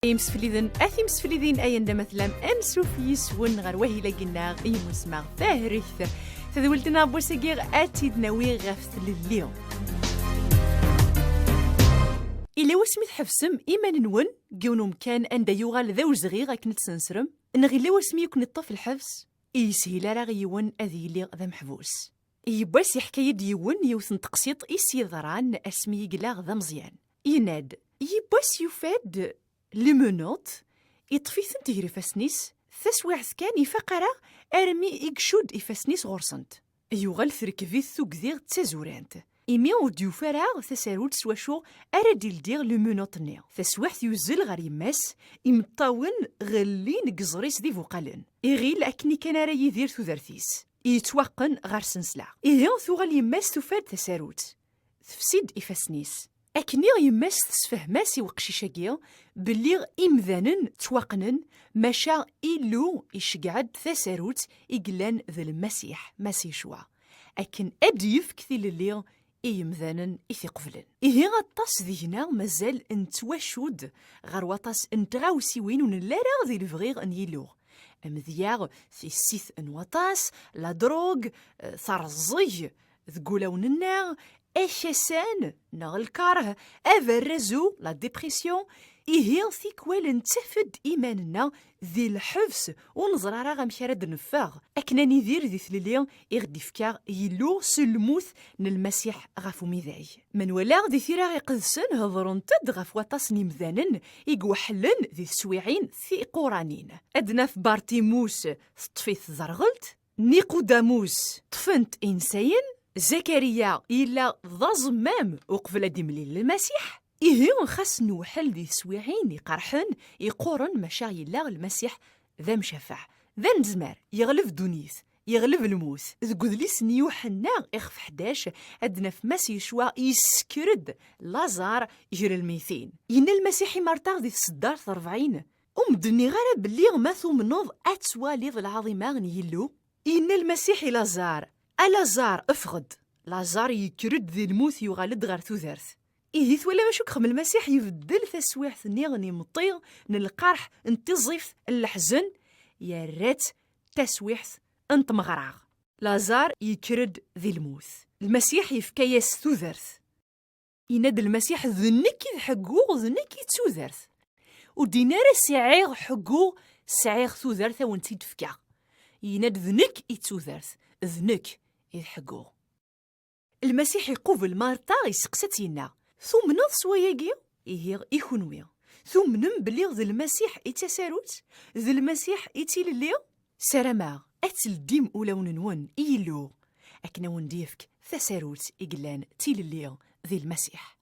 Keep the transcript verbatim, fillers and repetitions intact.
Imsefliden, at imseflidin, ay anda ma tellam, ansuf yis-wen ɣer wahil-agi-nneɣ i usmeɣ tahregt. Tadwilt-nneɣ n wass-agi ad tt-id-nawi ɣef tlelli. Illa wasmi tḥebsem iman-nwen deg yiwen umkan anda yuɣal d awezɣi akken ad tsensrem, neɣ illa wasmi i ken-iṭṭef lḥebs i yeshil ara i yiwen ad yili d ameḥbus? Yiwwas yeḥka-yi-d yiwen yiwet n teqsiṭ i s-yeḍran asmi i yella d ameẓyan. Yenna-d, yiwwas yufa-d les menottes, iṭṭef-itent gar ifassen-is, taswiɛt kan ifaq ara armi i icudd ifassen-is ɣur-sent. Yuɣal terkeb-it tugdi d tazurant, imi ur d-yufi ara tasarut s wacu ara d-ildi les menottes-nni. Taswiɛt yuzzel ɣer yemma-s, imeṭṭawen ɣellin deg iẓri-s d ibuqalen. Iɣil akken kan ara yidir tudert-is, yettwaqqen ɣer snesla. Ihi tuɣal yemma-s tufa-d tasarut, tefsi-d ifassen-is. Akken i yemma-s tessefhem-as i weqcic-agi belli imdanen ttwaqqnen, maca Illu iceggeɛ-d tasarut i yellan d Lmasiḥ, Masiḥ Yecwa, akken ad d-yefk tilelli i yemdanen i t-iqeblen. Ihi aṭas deg-neɣ mazal nettwacudd ɣer waṭas n tɣawsiwin ur nelli ara di lebɣi n Yillu. Amedya, tissit n waṭas, la drogue, eh, terẓeg deg wulawen-nneɣ, akasan neɣ lkarh, aberrazu, la dépression. Ihi tikwal nettaf-d iman-nneɣ di lḥebs ur neẓri ara amek ara d-neffeɣ akken ad nidir di tlelli i ɣ-d-ifka Yillu s lmut n Lmasiḥ ɣef umidag. Ma nwala di Tira Iqedsen hedṛent-d ɣef waṭas n yimdanen i iweḥlen di teswiɛin tiquranin. Ad naf Bartimus teṭṭef-it tderɣelt, Niqudamus ṭṭfen-t insayen, Zakariya yella d aẓemmam uqbel ad d-imlil Lmasiḥ. Ihi xas newḥel di teswiɛin iqerḥen, iqquren, maca yella Lmasiḥ d amcafeɛ, d anezmar, yeɣleb ddunit, yeɣleb lmut. Deg udlis n Yuḥenna ixef ḥdac ad naf Mass Yecwa yessekker-d Laẓar gar lmeytin. Yenna Lmasiḥ i Marta di tseddart rebɛin, ur m-d-nniɣ ara belli ma tumneḍ ad twaliḍ lɛaḍima n Yillu? Yenna Lmasiḥ i Laẓar, a Laẓar, ffeɣ-d. Laẓar yekker-d di lmut, yuɣal-d ɣer tudert. Ihi twalam acu yexdem Lmasiḥ? Ibeddel taswiɛt-nni n imeṭṭi, n lqerḥ, n tiẓift, n leḥzen, yerra-tt taswiɛt n tmeɣra. Laẓar yekker-d di lmut. Lmasiḥ yefka-yas tudert. Yenna-d Lmasiḥ, d nekk i d ḥeggu, d nekk i d tudert. Ur d-yenni ara sɛiɣ ḥeggu, sɛiɣ tudert, a wen-tt-id-fkeɣ. Yenna-d, d nekk i d tudert, d nekk i d ḥeggu. Lmasiḥ iqubel Marta, iseqsa-tt, yenna, tumneḍ s wayagi? Ihi i kunwi, tumnem belli d Lmasiḥ i d tasarut, d Lmasiḥ i d tilelli? Sarameɣ ad teldim ulawen-nwen i Yillu akken a wen-d-yefk tasarut i yellan d tilelli di Lmasiḥ.